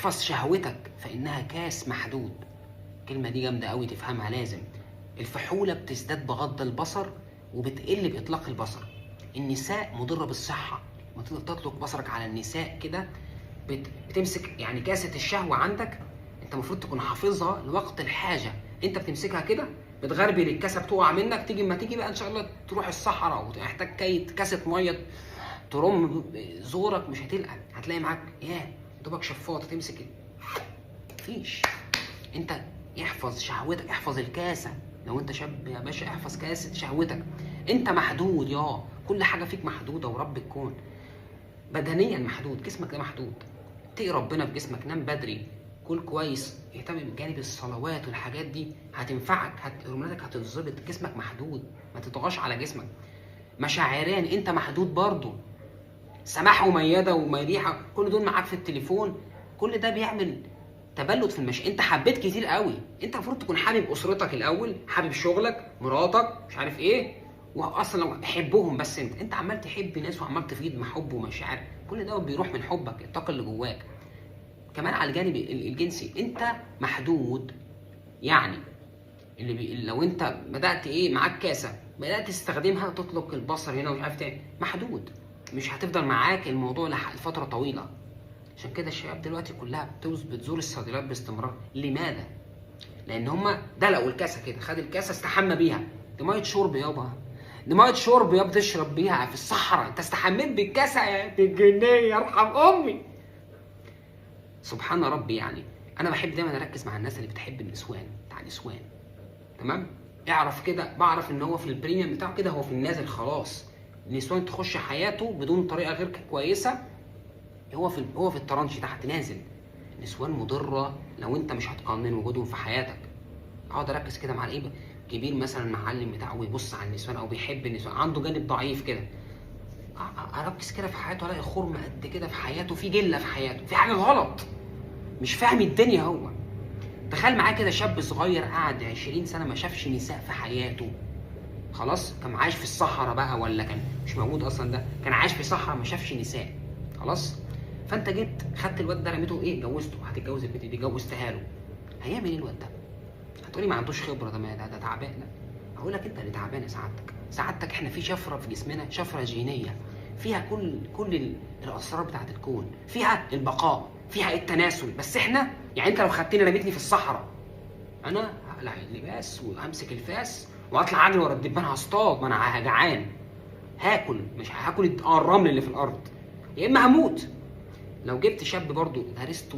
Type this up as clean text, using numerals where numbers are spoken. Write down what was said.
احفظ شهوتك فانها كاس محدود. الكلمة دي جامدة قوي تفهمها لازم. الفحوله بتزداد بغض البصر وبتقل باطلاق البصر. النساء مضرة بالصحة، ما تطلق بصرك على النساء كده بتمسك يعني كاسه الشهوة عندك، انت المفروض تكون حافظها لوقت الحاجة، انت بتمسكها كده بتغربل الكاسه بتقع منك، تيجي ما تيجي بقى ان شاء الله تروح الصحراء وتحتاج كاسه مية ترم زورك مش هتلقى، هتلاقي معاك ياه دوبك شفاطه تمسك، مفيش. انت احفظ شهوتك، احفظ الكاسه. لو انت شاب يا باشا احفظ كاسه شهوتك، انت محدود، يا كل حاجة فيك محدودة ورب الكون. بدنيا محدود، جسمك ده محدود، اتقي ربنا في جسمك، نام بدري، كل كويس، اهتم بجانب الصلوات والحاجات دي هتنفعك، هرموناتك هتتظبط. جسمك محدود، ما تطغاش على جسمك. مشاعريا انت محدود برضو، سماح ومياده ومريحه كل دول معاك في التليفون، كل ده بيعمل تبلد في المشاعر. انت حبيت كتير قوي، انت المفروض تكون حابب اسرتك الاول، حابب شغلك، مراتك، مش عارف ايه، واصلا لو حبهم بس انت عمال تحب ناس وعمال تفيض مع حب ومشاعر، كل ده بيروح من حبك، الطاقة اللي جواك. كمان على الجانب الجنسي انت محدود، يعني لو انت بدات ايه معاك كاسه بدات تستخدمها تطلق البصر هنا ومش عارف تاني، محدود، مش هتفضل معاك الموضوع لفترة طويلة. عشان كده الشباب دلوقتي كلها بتزور الصيدليات باستمرار. لماذا؟ لان هما دلقوا الكاسه كده، خد الكاسه استحمى بيها، دي مية شرب يابا، دي مية شرب يابا تشرب بيها في الصحراء، انت استحميت بالكاسه يا بالجنيه ارحم امي. سبحان ربي. يعني انا بحب دايما اركز مع الناس اللي بتحب النسوان، بتاع نسوان، تمام؟ اعرف كده، بعرف ان هو في ال premium بتاعه كده، هو في النازل خلاص، النسوان تخش حياته بدون طريقه غير كويسة، هو في الترانش تحت نازل. النسوان مضرة لو انت مش هتقنن وجودهم في حياتك. اقعد اركز كده مع الايه كبير مثلا معلم بتاعه بيبص على النسوان او بيحب النسوان، عنده جانب ضعيف كده، اركز كده في حياته الاقي خرم قد كده في حياته، في جله في حياته، في حاجة غلط، مش فاهم الدنيا هو. تخيل معاه كده شاب صغير قعد 20 سنة ما شافش نساء في حياته، خلاص كان عايش في الصحراء بقى، ولا كان مش موجود اصلا، ده كان عايش في صحراء ما شافش نساء، خلاص. فانت جيت خدت الواد ده رميته ايه، جوزته، هتتجوز البنت دي جوزتها له، هيعمل ايه الواد ده؟ هتقولي ما عندوش خبره، ده تعبان. لا، هقول لك انت اللي تعبان يا سعادتك. سعادتك احنا في شفرة في جسمنا، شفرة جينية فيها كل الاسرار بتاعت الكون، فيها البقاء، فيها التناسل. بس احنا يعني انت لو خدتني رميتني في الصحراء، انا هقلع اللباس وهمسك الفاس واطلع اجري ورا الدبان، هصطاد، ما انا جعان، هاكل، مش هاكل الرمل اللي في الارض، يا اما هموت. لو جبت شاب برضو هرسته